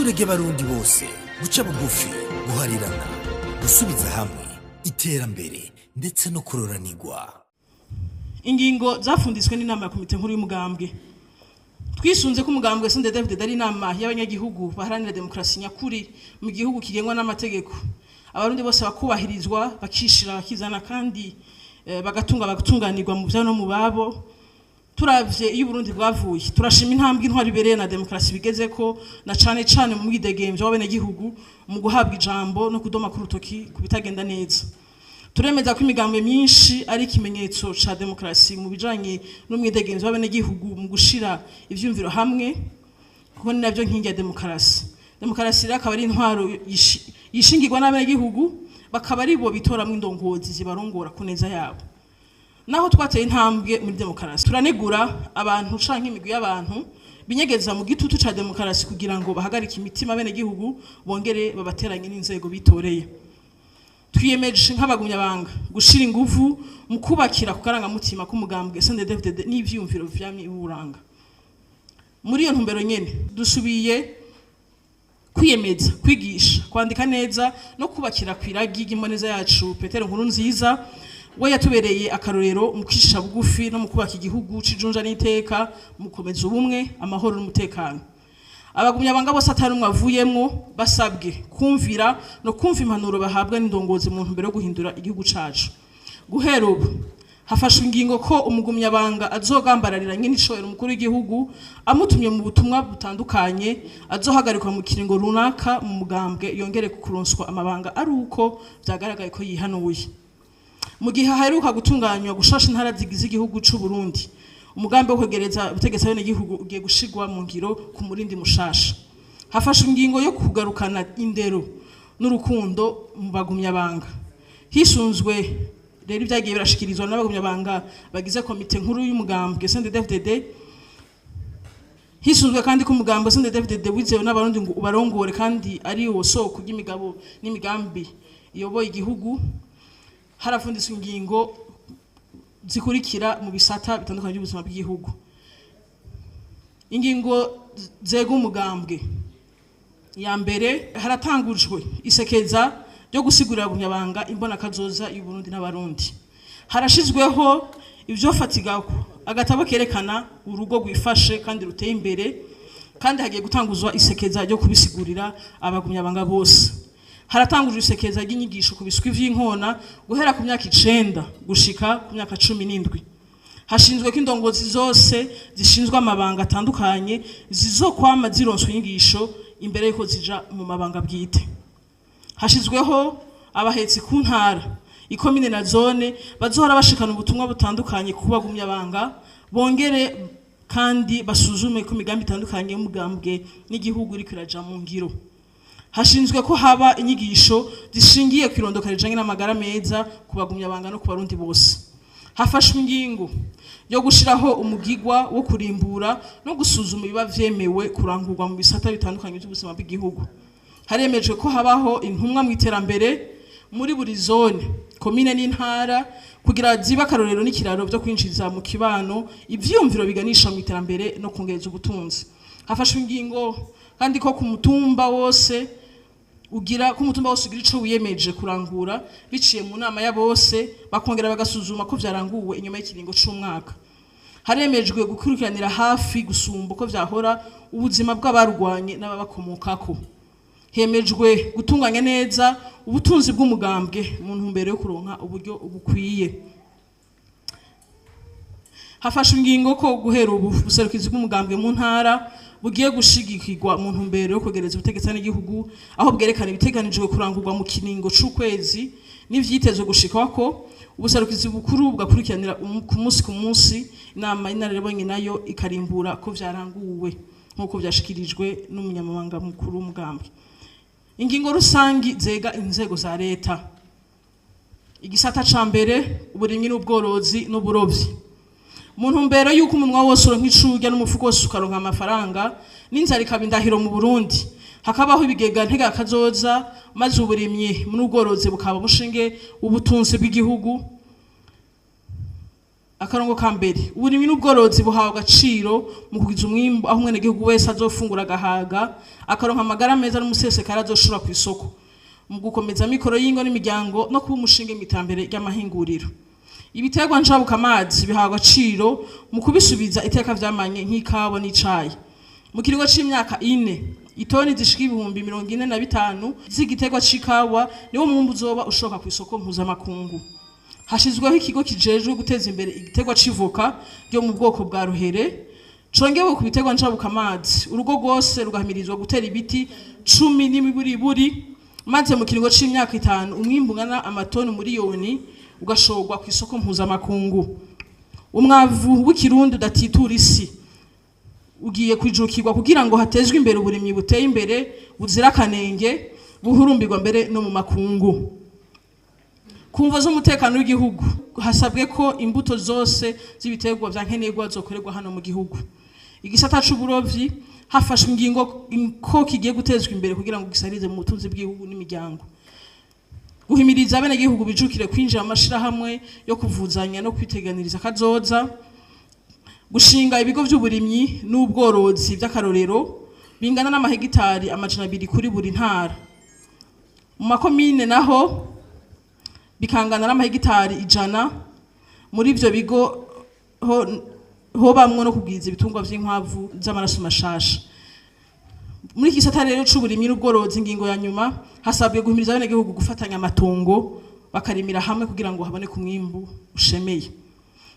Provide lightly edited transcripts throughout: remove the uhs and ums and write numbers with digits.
Ishure ry'Abarundi bose, guca bugufi, guharirana, gusubiza hamwe, iterambere ndetse no kuroranirwa. Ingingo zafunditswe n'inama ya komite nkuru y'umugambwe. Twisunze ko umugambwe CNDD-FDD ari inama y'abanyagihugu baharanira demokarasi nyakuri mu gihugu kigengwa n'amategeko, Abarundi bose bakubahirizwa, bakishira bakizana, kandi bagatunga bagatunganirwa mu vyabo no mu babo. Turavye iyo Burundi bwavuye, turashima intambwe intwari ibereye na demokarasi bigezeko, na cane cane mu mwidegemvyo w'abenegihugu mu guhabwa ijambo no kudoma ku rutoki ku bitagenda neza. Turemeza ko imigambwe myinshi ari ikimenyetso ca demokarasi mu bijanye n'umwidegemvyo w'abenegihugu mu gushira ivyumviro hamwe, kuko ni navyo nkingi ya demokarasi. Demokarasi rero akaba ari intwaro yishingirwa n'abenegihugu, bakaba ari bo bitoramwo indongozi zibarongora ku neza yabo. Naho twateye intambwe muri demokarasi, turanegura abantu canke imigwi y'abantu binyegeza mu gitutu ca demokarasi kugira ngo bahagarike imitima abenegihugu, bongere babateranye n'inzego bitoreye. Twiyemeje nk'abagumyabanga gushira inguvu mu kubakira ku karangamutima k'umugambwe CNDD-FDD n'ivyiyumviro vyamye biwuranga. Muri iyo ntumbero nyene, dusubiye kwiyemeza kwigisha kwandika neza no kubakira kw'iragi ry'imboneza yacu Petero Nkurunziza, we yatubereye akarorero mu kwicisha bugufi no mu kubaka igihugu c'ijunja n'iteka, mu gukomeza ubumwe, amahoro n'umutekano. Abagumyabanga bose atari umwe avuyemwo basabwe kumvira no kumva impanuro bahabwa n'indongozi mu ntumbero yo guhindura igihugu cacu. Guhera ubu, hafashwe ingingo ko umugumyabanga azogambararira nyene icobero umukuru w'igihugu amutumye mu butumwa butandukanye azohagarikwa mu kiringo runaka mu mugambwe, yongere kuronswa amabanga ari uko vyagaragaye ko yihanuye. Mu gihe haheruka gutunganywa gushasha intara zigize igihugu c'u Burundi, umugambi wo kwegereza ubutegetsi abenegihugu ugiye gushigwa mu ngiro ku murindi mushasha. Hafashwe ingingo yo kugarukana indero n'urukundo mu bagumyabanga. Hisunzwe rero ibyagiye birashikirizwa n'abagumyabanga bagize komite nkuru y'umugambwe CNDD-FDD, hisunzwe kandi ko umugambwe CNDD-FDD wizewe n'Abarundi ngo ubarongore kandi ari wo soko ry'imigabo n'imigambi iyoboye igihugu, harafunditswe ingingo zikurikira mu bisata bitandukanye by'ubuzima bw'igihugu. Ingingo zega umugambwe: ya mbere, haratangujwe isekeza ryo gusigurira abagumyabanga imbonakazoza y'u Burundi n'Abarundi. Harashizweho ivyofatigako agatabo kerekana urugo rwifashe kandi ruteye imbere, kandi hagiye gutanguzwa isekeza ryo kubisigurira abagumyabanga bose. Haratangujwe isekeza ry'inyigisho ku biswi vy'inkona guhera ku myaka 9 gushika ku myaka 17. Hashinzwe ko indongozi zose zishinzwe amabanga atandukanye zizokwama zironswa inyigisho imbere yuko zija mu mabanga bwite. Hashizweho abahetsi ku ntara, ikomine na zone bazohora bashikana ubutumwa butandukanye ku bagumyabanga, bongere kandi basuzume ko imigambi itandukanye y'umugambwe n'igihugu iriko iraja mu ngiro. Hashinzwe ko haba inyigisho zishingiye ku irondoka rijanye n'amagara meza ku bagumyabanga no ku Barundi bose. Hafashwe ingingo yo gushiraho umugigwa wo kurimbura no gusuzuma ibiba vyemewe kurangurwa mu bisata bitandukanye by'ubuzima bw'igihugu. Haremejwe ko habaho intumwa mu iterambere muri buri zone, komine n'intara, kugira zibe akarorero n'ikiraro byo kwinjiza mu kibano ivyiyumviro biganisha mu iterambere no kongereza ubutunzi. Hafashwe ingingo kandi ko ku mutumba wose ugira ico wiyemeje kurangura biciye mu nama ya bose, bakongera bagasuzuma ko vyaranguwe inyuma y'ikiringo c'umwaka. Haremejwe gukurikiranira hafi gusumba uko vyahora ubuzima bw'abarwanye n'ababakomokako. Hemejwe gutunganya neza ubutunzi bw'umugambwe mu ntumbero yo kuronka uburyo bukwiye. Hafashwe ingingo ko guhera ubu buserukizi bw'umugambwe mu ntara bugiye gushigikirwa mu ntumbero yo kwegereza ubutegetsi n'igihugu, aho bwerekana ibiteganijwe kurangurwa mu kiringo c'ukwezi n'ivyitezwe gushikako. Ubuserukizi bukuru bugakurikiranira ku munsi ku munsi, inama y'inararibonye nayo ikarimbura ko vyaranguwe nk'uko vyashikirijwe n'umunyamabanga mukuru w'umugambwe. Ingingo rusangi zega inzego za leta. Igisata ca mbere, uburimyi n'ubworozi n'uburovyi. Mu ntumbero y'uko umunwa wose uronka icurya n'umufuko wose ukaronka amafaranga, n'inzara ikaba indahiro mu Burundi, hakabaho ibigega ntegakazoza, maze uburimyi n'ubworozi bukaba bushinge ubutunzi bw'igihugu. Akarongo ka mbere: uburimyi n'ubworozi buhawe agaciro mu kugiza umwimbu, aho umwenegihugu wese azofungura agahaga, akaronka amagara meza n'umusesekara azoshora ku isoko, mu gukomeza amikoro y'ingo n'imiryango no kuba umushinge mu iterambere ry'amahinguriro. Ibiterwa njabukamazi bihawe agaciro mu kubisubiza iteka vyamanye nk'ikawa n'icayi. Mu kiringo c'imyaka 4, itoni zishika 45,000 z'igiterwa c'ikawa niwo mwimbu uzoba ushoka ku isoko mpuzamakungu. Hashizweho ikigo kijejwe guteza imbere igiterwa c'ivoka ryo mu bwoko bwa ruhere. Congewe ku biterwa njabukamazi, urugo rwose rugahimirizwa gutera ibiti 10 n'imiburiburi, maze mu kiringo c'imyaka 5 umwimbu ungana amatoni 1,000,000 ugashorwa ku isoko mpuzamakungu. Umwavu w'ikirundi udatitura isi ugiye kwijukirwa kugira ngo hatezwe imbere uburimyi buteye imbere, buzira akanenge, buhurumbirwa mbere no mu makungu. Ku mvo z'umutekano w'igihugu, hasabwe ko imbuto zose z'ibiterwa vya nkenerwa zokorerwa hano mu gihugu. Igisata c'uburovyi hafashwe ingingo ko kigiye gutezwa imbere kugira ngo gisarize mu butunzi bw'igihugu n'imiryango. Guhimiriza abenegihugu bijukire kwinjira mu mashirahamwe yo kuvuzanya no kwiteganiriza akazoza. Gushinga ibigo vy'uburimyi n'ubworozi vy'akarorero bingana n'amahegitari 200 kuri buri ntara. Mu makomine naho bikangana n'amahegitari 100. Muri ivyo bigo hobamwo no kugwiza ibitungwa vy'inkwavu z'amaraso mashasha. Muri iki gisata rero c'uburimyi n'ubworozi, ingingo ya nyuma, hasabwe guhimiriza abenegihugu gufatanya amatongo bakarimira hamwe kugira ngo haboneke umwimbu ushemeye.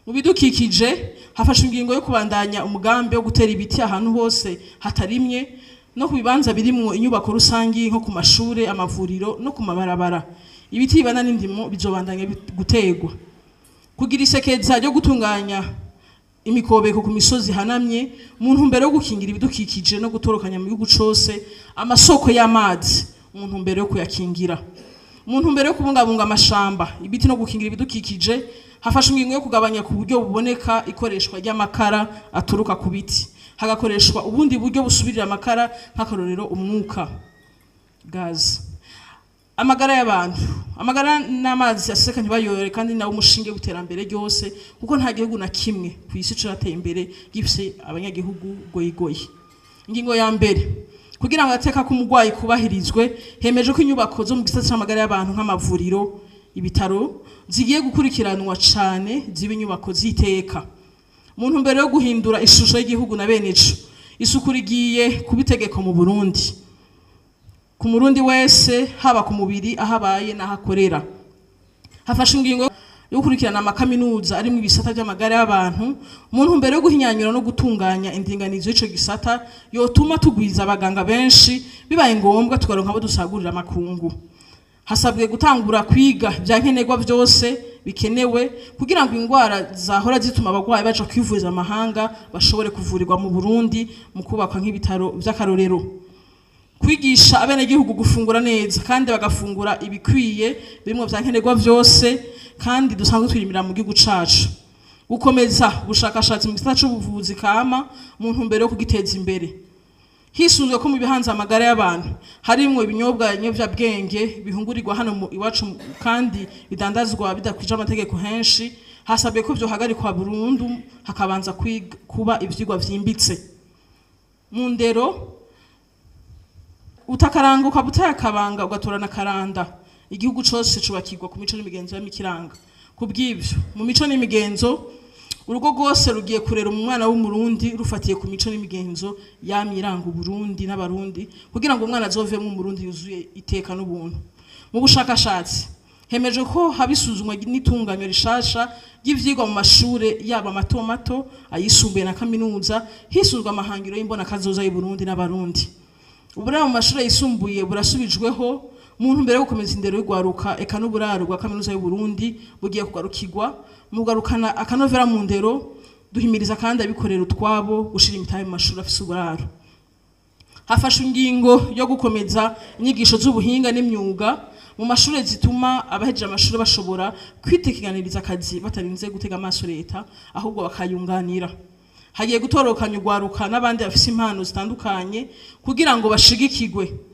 Mu bidukikije, hafashwe ingingo yo kubandanya umugambi wo gutera ibiti ahantu hose hatarimye no ku bibanza birimwo inyubako rusangi nko ku mashure, amavuriro no ku mabarabara. Ibiti bibana n'indimo bizobandanya guterwa. Kugira isekeza ryo gutunganya imikobeko ku misozi ihanamye mu ntumbero yo gukingira ibidukikije no gutorokanya mu gihugu cose amasoko y'amazi mu ntumbero yo kuyakingira. Mu ntumbero yo kubungabunga amashamba, ibiti no gukingira ibidukikije, hafashwe ingingo yo kugabanya ku buryo buboneka ikoreshwa ry'amakara aturuka ku biti, hagakoreshwa ubundi buryo busubirira amakara, nk'akarorero umwuka gaz. Amagara y'abantu: amagara n'amazi aseseka ntibayore, kandi nawo umushinge w'iterambere ryose, kuko nta gihugu na kimwe ku isi cirateye imbere gifise abanyagihugu goyigoyi. Ingingo ya mbere: kugira ngo agateka k'umurwayi kubahirizwe, hemeje ko inyubako zo mu gisata c'amagara y'abantu nk'amavuriro, ibitaro zigiye gukurikiranwa cane, ziba inyubako z'iteka. Mu ntumbero yo guhindura ishusho y'igihugu na bene ico, isuku rigiye kuba itegeko mu Burundi, ku murundi wese, haba ku mubiri, aho abaye n'aho akorera. Hafashwe ingingo yo gukurikirana amakaminuza arimwo ibisata vy'amagara y'abantu mu ntumbero yo guhinyanyura no gutunganya indinganizo y'ico gisata yotuma tugwiza abaganga benshi, bibaye ngombwa tukaronka abo dusagurira amakungu. Hasabwe gutangura kwiga ivya nkenerwa vyose bikenewe kugira ngo ingwara zahora zituma abagwayi baja kwivuriza amahanga bashobore kuvurirwa mu Burundi, mu kubaka nk'ibitaro vy'akarorero. Kwigisha abenegihugu gufungura neza kandi bagafungura ibikwiye birimwo vya nkenerwa vyose kandi dusanzwe twirimira mu gihugu cacu. Gukomeza ubushakashatsi mu gisata c'ubuvuzi kama mu ntumbero yo kugiteza imbere. Hisunzwe ko mu bihanze amagara y'abantu harimwo ibinyobwa nyovyabwenge bihungurirwa hano mu iwacu kandi bidandazwa bidakwije amategeko henshi, hasabwe ko vyohagarikwa burundu, hakabanza kuba ivyigwa vyimbitse. Mu ndero, utakaranguka butayakabanga ugatorana karanda. Igihugu cose cubakirwa ku mico n'imigenzo y'amikiranga. Kubw'ivyo, mu mico n'imigenzo, urugo rwose rugiye kurera umwana w'umurundi rufatiye ku mico n'imigenzo yamye iranga Uburundi n'abarundi, kugira ngo umwana azovemwo umurundi yuzuye iteka n'ubuntu. Mu bushakashatsi, hemejwe ko haba isuzumwa n'itunganywa rishasha ry'ivyigwa mu mashure, yaba mato mato, ayisumbuye na kaminuza, hisunzwe amahangiro y'imbonakazoza y'Uburundi n'abarundi. Uburaro mu mashure yisumbuye burasubijweho mu ntumbero yo gukomeza indero y'urwaruka, eka n'uburaro bwa kaminuza y'Uburundi bugiye kugarukirwa mu kugarukana akanovera mu ndero. Duhimiriza kandi abikorera utwabo gushira imitahe mu mashuri afise uburaro. Hafashwe ingingo yo gukomeza inyigisho z'ubuhinga n'imyuga mu mashure zituma abahejeje amashure bashobora kwiteganiriza akazi batarinze gutega amaso leta, ahubwo bakayunganira. Hagiye gutorokanya urwaruka n'abandi bafise impano zitandukanye kugira ngo bashigikirwe.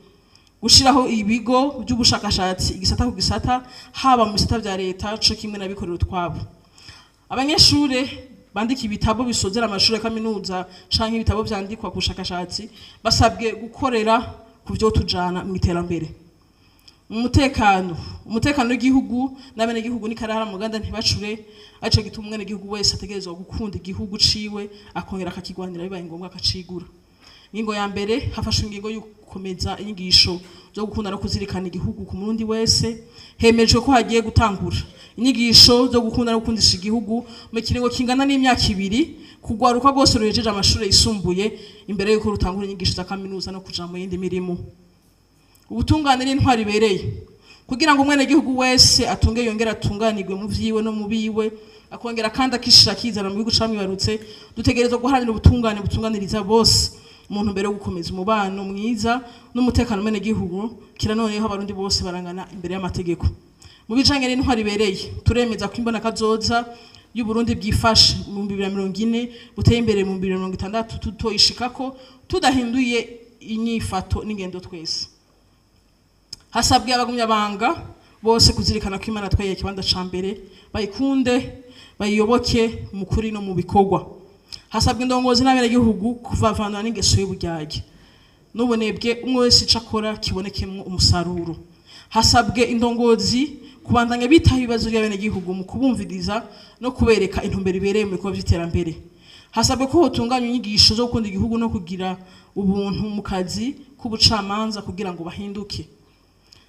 Gushiraho ibigo by'ubushakashatsi igisata ku gisata, haba mu bisata vya leta co kimwe n'abikorera utwabo. Abanyeshure bandika ibitabo bisozera amashuri ya kaminuza canke ibitabo vyandikwa ku bushakashatsi basabwe gukorera ku vyo tujana mu iterambere. Umutekano w'igihugu n'abenegihugu ni karahara mu Uganda ntibacure, arico gituma umwenegihugu wese ategerezwa gukunda igihugu ciwe, akongera akakigwanira, bibaye ngombwa akacigura. Ingingo ya mbere, hafashwe ingingo yo gukomeza inyigisho zo gukunda no kuzirikana igihugu ku murundi wese. Hemejwe ko hagiye gutangura inyigisho zo gukunda no gukundisha igihugu mu kiringo kingana n'imyaka 2 kugwaruka rwose ruhejeje amashuri yisumbuye, imbere yuko rutangura inyigisho za kaminuza no kuja mu yindi mirimo. Ubutungane n'intwari ibereye kugira ngo umwenegihugu wese atunge yongere atunganirwe mu vyiwe no mu biwe, akongera kandi akishira akizana mu gihugu camwibarutse. Dutegerezwa guharanira ubutungane butunganiriza bose mu ntumbero yo gukomeza umubano mwiza n'umutekano w'umwenegihugu. Kira noneho abarundi bose barangana imbere y'amategeko. Mu bijanye n'intwari ibereye, turemeza ko imbona kazoza y'Uburundi bwifashe mu 2040, buteye imbere mu 2060, tutoyishikako tudahinduye inyifato n'ingendo twese. Hasabwe abagumyabanga bose kuzirikana ko Imana twayihaye ikibanza ca mbere, bayikunde, bayiyoboke mu kuri no mu bikorwa. Hasabwe indongozi n'abenegihugu kuvavanura n'ingeso y'uburyarya n'ubunebwe, umwe wese ico akora kibonekemwo umusaruro. Hasabwe indongozi kubandanya bitaho ibibazo by'abenegihugu mu kubumviriza no kubereka intumbero ibereye mu bikorwa vy'iterambere. Hasabwe ko hotunganywa inyigisho zo gukunda igihugu no kugira ubuntu mu kazi k'ubucamanza kugira ngo bahinduke.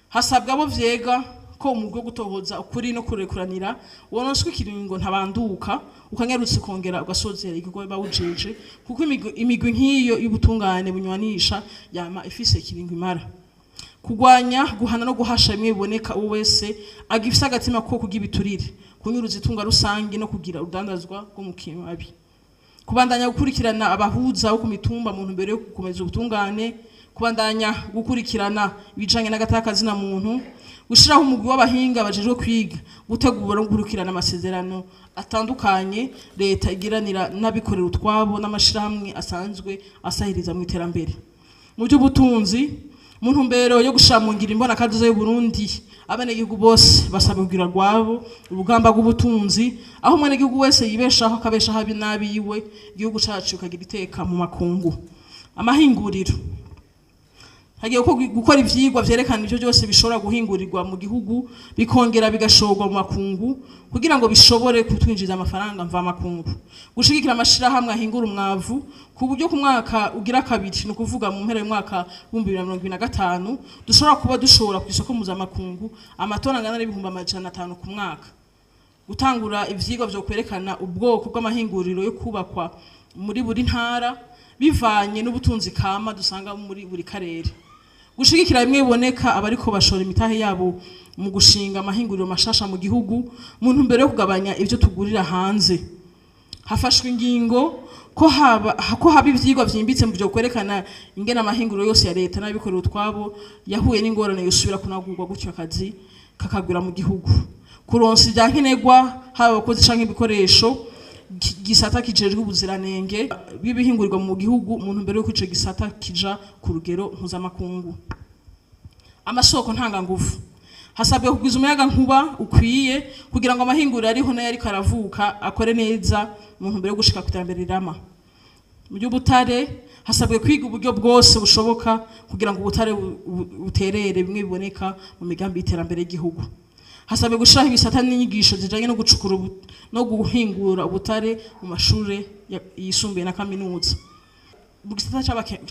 Hasabwe abo vyega ko umugwi wo gutohoza ukuri no kurekuranira woronswa ikiringo ntabanduka, ukanyarutse ukongera ugasozera igikorwa bawujeje, kuko imigwi nk'iyo y'ubutungane bunywanisha yama ifise ikiringo imara. Kugwanya, guhana no guhasha bimwe biboneka uwo wese agifise agatima ko kugira ibiturire, kunyuruza itunga rusangi no kugira urudandazwa rwo mu kimabi. Kubandanya gukurikirana abahuza bo ku mitumba mu ntumbero yo gukomeza ubutungane, kubandanya gukurikirana ibijanye n'agatakazi na muntu, gushiraho umugwi w'abahinga bajejwe kwiga, gutegura no gukurikirana amasezerano atandukanye leta igiranira n'abikorera utwabo n'amashirahamwe asanzwe asahiriza mu iterambere. Mu by'ubutunzi, mu ntumbero yo gushira mu ngiro imbona kazoza y'u Burundi, abenegihugu bose basabwe kugira rwabo urugamba rw'ubutunzi, aho umwenegihugu wese yibeshaho akabeshaho abi n'abiwe, igihugu cacu kagira iteka mu makungu. Amahinguriro, hagiye gukora ivyigwa vyerekana ivyo byose bishobora guhingurirwa mu gihugu bikongera bigashorwa mu makungu kugira ngo bishobore kutwinjiza amafaranga mva makungu. Gushigikira amashirahamwe ahingura umwavu ku buryo ku mwaka ugira kabiri, ni ukuvuga mu mpera y'umwaka 2025, dushobora kuba dushora ku isoko mpuzamakungu amatoni angana n'500,000 ku mwaka. Gutangura ivyigwa vyo kwerekana ubwoko bw'amahinguriro yo kubakwa muri buri ntara bivanye n'ubutunzi kama dusanga muri buri karere. Gushigikira bimwe biboneka abariko bashora imitahe yabo mu gushinga amahinguriro mashasha mu gihugu mu ntumbero yo kugabanya ivyo tugurira hanze. Hafashwe ingingo ko haba ivyigwa vyimbitse mu byo kwerekana ingene amahinguriro yose ya leta n'abikorera utwabo yahuye n'ingorane yosubira kunagurwa, gutyo akazi kakagwira mu gihugu. Kuronsa ivya nkenerwa haba abakozi canke ibikoresho, gisata kijejwe ubuziranenge bw'ibihingurirwa mu gihugu mu ntumbero y'uko ico gisata kija ku rugero mpuzamakungu. Amasoko ntanganguvu, hasabwe kugwiza umuyaga nkuba ukwiye kugira ngo amahinguriro ariho nayo ariko aravuka akore neza mu ntumbero yo gushika ku iterambere rirama. Mu by'ubutare, hasabwe kwiga uburyo bwose bushoboka kugira ngo ubutare buterere bimwe biboneka mu migambi y'iterambere ry'igihugu. Hasabwe gushiraho ibisata n'inyigisho zijanye no gucukura no guhingura ubutare mu mashure yisumbuye na kaminuza. Mu gisata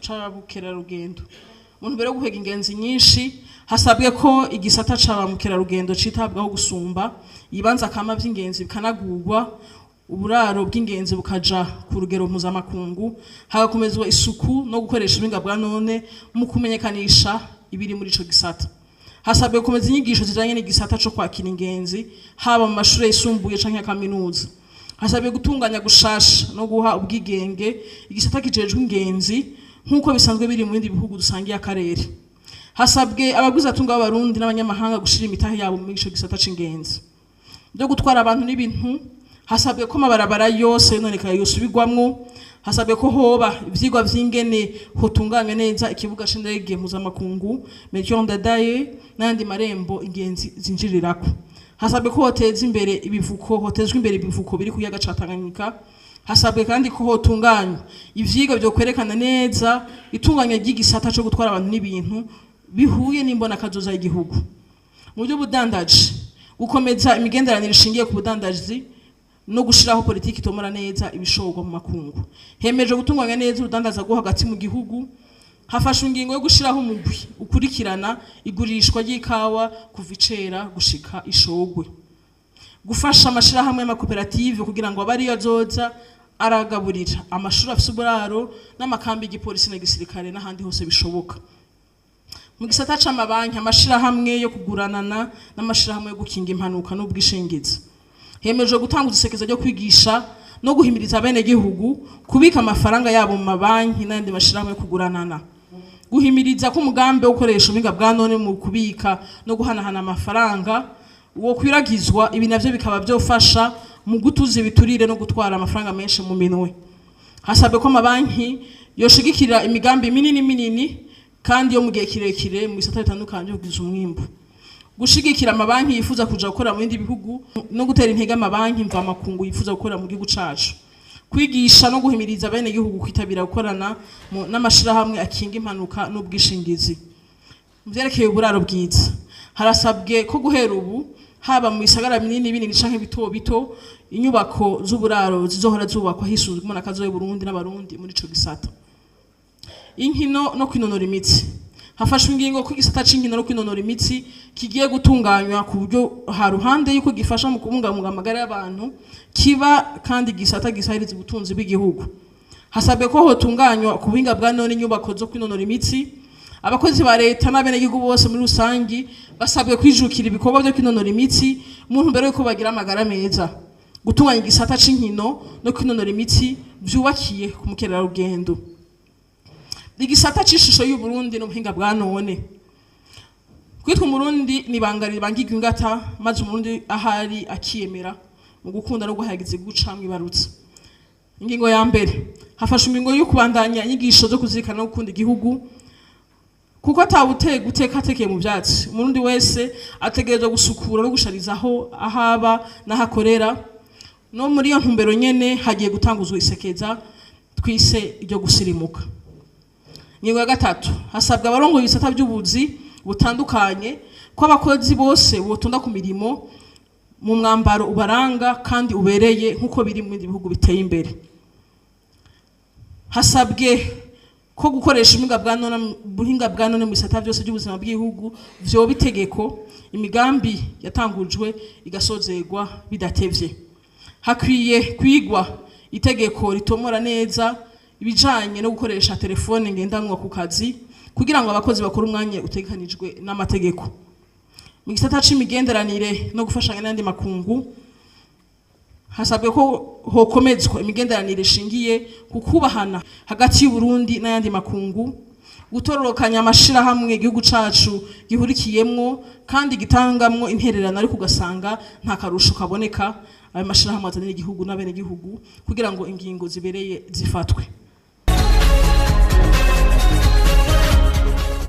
c'abakerarugendo, mu ntumbero yo guhega ingenzi nyinshi, hasabwe ko igisata c'aba mukerarugendo citabwaho gusumba, ibibanza kama vy'ingenzi bikanagurwa, uburaro bw'ingenzi bukaja ku rugero mpuzamakungu, hagakomezwa isuku no gukoresha ubuhinga bwa none mu kumenyekanisha ibiri muri ico gisata. Hasabwe gukomeza inyigisho zijanye n'igisata co kwakira ingenzi haba mu mashure yisumbuye canke ya kaminuza. Hasabwe gutunganya gushasha no guha ubwigenge igisata kijejwe ingenzi nk'uko bisanzwe biri mu bindi bihugu dusangiye akarere. Hasabwe abagwizatunga b'abarundi n'abanyamahanga gushira imitahe yabo muri ico gisata c'ingenzi. Byo gutwara abantu n'ibintu, hasabwe ko amabarabara yose yononekaye yosubirwamwo. Hasabwe ko hoba ivyigwa vy'ingene hotunganywa neza ikibuga c'indege mpuzamakungu Melchior Ndadaye n'ayandi marembo ingenzi zinjirirako. Hasabwe ko hoteza imbere ibivuko, hotezwa imbere ibivuko biri ku kiyaga ca Tanganyika. Hasabwe kandi ko hotunganywa ivyigwa vyo kwerekana neza itunganywa ry'igisata co gutwara abantu n'ibintu bihuye n'imbonakazoza y'igihugu. Mu by'ubudandaji, gukomeza imigenderanire ishingiye ku budandaji no gushiraho politiki itomora neza ibishorwa mu makungu. Hemejwe gutunganya neza urudandaza rwo hagati mu gihugu. Hafashwe ingingo yo gushiraho umugwi ukurikirana igurishwa ry'ikawa kuva icera gushika ishogwe. Gufasha amashirahamwe y'amakoperative kugira ngo abe ariyo azoza aragaburira amashuri afise uburaro n'amakambi y'igipolisi na gisirikare n'ahandi hose bishoboka. Mu gisata c'amabanki, amashirahamwe yo kuguranana n'amashirahamwe yo gukinga impanuka n'ubwishingizi. Hemejwe gutanga udusekeza ryo kwigisha no guhimiriza abenegihugu kubika amafaranga yabo mu mabanki n'ayandi mashirahamwe yo kuguranana. Guhimiriza ko umugambi wo gukoresha ubuhinga bwa none mu kubika no guhanahana amafaranga wo kwiragizwa, ibi navyo bikaba vyofasha mu gutuza ibiturire no gutwara amafaranga menshi mu minwe. Hasabwe ko amabanki yoshigikira imigambi minini minini kandi yo mu gihe kirekire mu bisata bitandukanye byo kugwiza umwimbu. Gushigikira amabanki yifuza kuja gukora mu bindi bihugu no gutera intege amabanki mvamakungu yifuza gukora mu gihugu cacu. Kwigisha no guhimiriza bene gihugu kwitabira gukorana n'amashirahamwe akinga impanuka n'ubwishingizi. Mu vyerekeye uburaro bwiza, harasabwe ko guhera ubu haba mu bisagara binini binini canke bito bito inyubako z'uburaro zizohora zubakwa hisunzwe imbonakazoza y'Uburundi n'Abarundi muri ico gisata. Inkino no kwinonora imitsi. Hafashwe ingingo ko igisata c'inkino no kwinonora imitsi kigiye gutunganywa ku buryo ha ruhande yuko gifasha mu kubungabunga amagara y'abantu, kiba kandi igisata gisahiriza ubutunzi bw'igihugu. Hasabwe ko hotunganywa ku buhinga bwa none inyubako zo kwinonora imitsi. Abakozi ba leta n'abenegihugu bose muri rusangi basabwe kwijukira ibikorwa vyo kwinonora imitsi mu ntumbero yuko bagira amagara meza. Gutunganya igisata c'inkino no kwinonora imitsi vyubakiye ku mukerarugendo. Igisata c'ishusho y'Uburundi n'ubuhinga bwa none. Kwitwa Umurundi ni ibanga ribangirwa ingata, maze Umurundi ahari akiyemera mu gukunda no guhayagiza igihugu camwibarutse. Ingingo ya mbere, hafashwe ingingo yo kubandanya inyigisho zo kuzirikana no gukunda igihugu, kuko atawuteye guteka atekeye mu vyatsi. Umurundi wese ategerezwa gusukura no gushariza aho ahaba n'ahakorera. No muri iyo ntumbero nyene hagiye gutanguzwa isekeza twise iryo gusirimuka. Ingingo ya gatatu, hasabwa abarongoye ibisata by'ubuzi butandukanye ko abakozi bose botonda ku mirimo mu mwambaro ubaranga kandi ubereye nk'uko biri mu bindi bihugu biteye imbere. Hasabwe ko gukoresha ubuhinga bwa none mu bisata byose by'ubuzima bw'igihugu vyoba itegeko, imigambi yatangujwe igasozerwa bidatevye. Hakwiye kwigwa itegeko ritomora neza ibijanye no gukoresha telefone ngendanwa ku kazi kugira ngo abakozi bakore umwanya utegekanijwe n'amategeko. Mu gisata c'imigenderanire no gufashanya n'andi makungu, hasabwe ko hokomezwa imigenderanire ishingiye ku kubahana hagati y'Uburundi n'ayandi makungu, gutororokanya amashirahamwe igihugu cacu gihurikiyemwo kandi gitangamwo intererano, ariko ugasanga nta karusho kaboneka ayo mashirahamwe azanira igihugu n'abenegihugu, kugira ngo ingingo zibereye zifatwe.